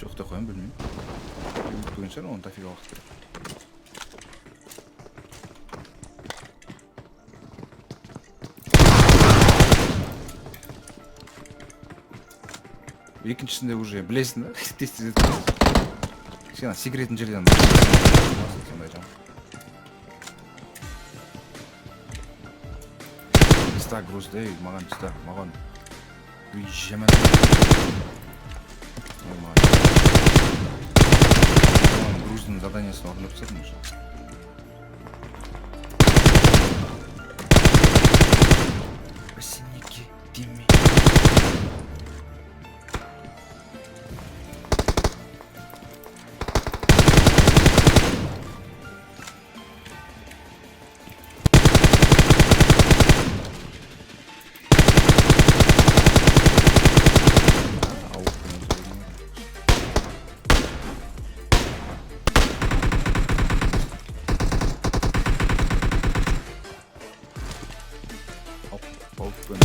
Жоқ деп қоямын, білмеймін. Өтпеген шығар, оны дофига уақыт керек. Екіншісінде уже білесің да, тез тез өткізесің. Сен ана секіретін жерден сондай жаман. Пизда груз, ей, маған пизда, маған. Үй, жаман. Ой, маған. Маған груздың заданиесін орындап тастадым уже. Осенники, Дими. Ауықпен өлтірген. Ауық, ауықпен.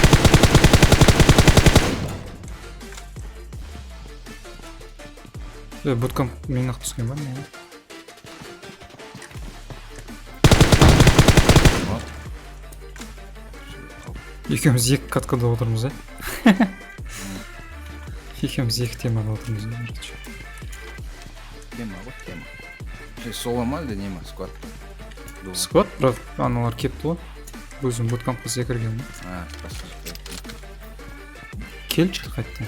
Е, буткамп мен ақ түскен ба не? Вот. Всё, қалып. Екеуміз екі каткада отырмыз, ә? Екеуміз екі темада отырмыз, короче. Тема ғой, тема. Ей, соло ма, әлде не ма, сквад па? Дуо. Сквад, бірақ аналар кетті ғой. Өзім буткампқа секірген ғой. А, красавчик. Келші қайтты.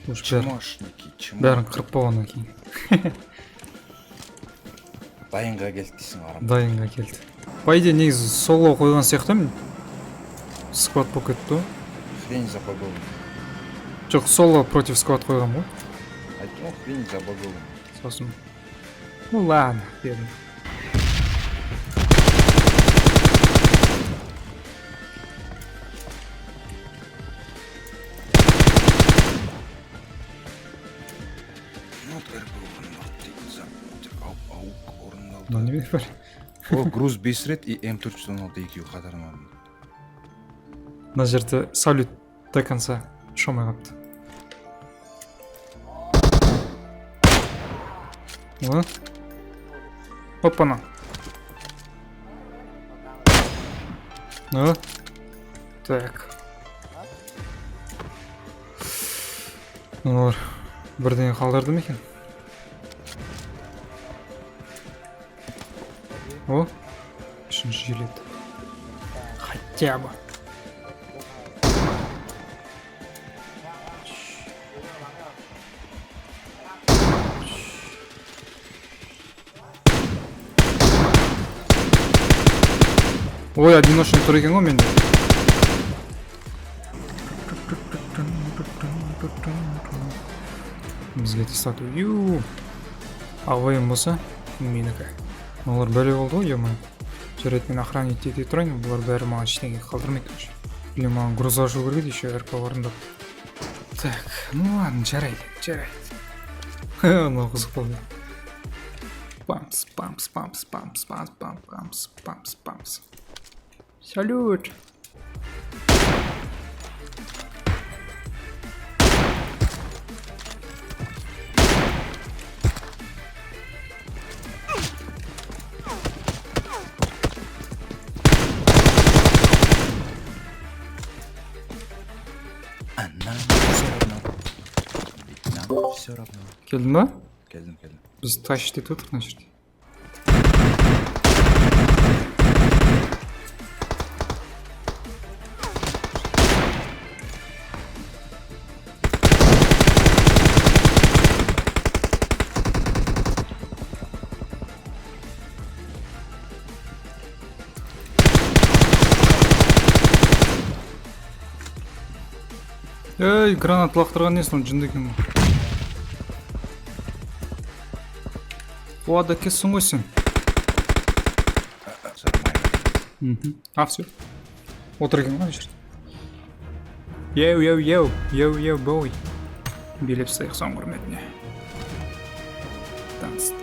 Уже Чмошники, чмо. бәрін қырып болғаннан кейін. Дайынға келді дейсің арам. Дайынға келді. По идее, негізі соло қойған сияқтымын. Сквад болып кетті ғой. Хрень забагован. Жоқ, соло против сквад қойған ғой. Айттым ғой, хрень забагован. Сосын. Ну ладно, дедім. Вот РП орындалды дейтін ауық орындалды. Мынау неме бар? О, груз 5 рет и М416 екеуі қатарынан орындалды. Мына жерде салют до конца ұшамай қалыпты. О. Опана. О. Так. Мыналар бірдеңе қалдырды ма екен? О, үшінші жилет. Хотя бы. Ой, одиночный тұр екен ғой менде. Бізге тастады. Ю. АВМ болса, менікі. Олар бәле болды ғой, ё. Жарайды, мен охранить ете тұрайын, бұлар бәрі маған ештеңе қалдырмайды уже. Или маған груз ашу керек еді еще РП орындап. Так, ну ладно, жарайды, жарайды. Мынау қызық болды. Памс, памс, памс, памс, памс, памс, памс, памс, памс. Салют. А нам все равно. Ведь нам все равно. Келдің ба? Келдім, келдім. Біз тащить етіп отырмық мына жерде. Ей, гранат лақтырған несін, ол жынды екен ғой. Қуады екенсің ғой сен. Нормально. Мхм. А, все. Отыр екен ғой ана жерде. Йоу, йоу, йоу, йоу, йоу, бой. Билеп тастайық соның құрметіне. Танц,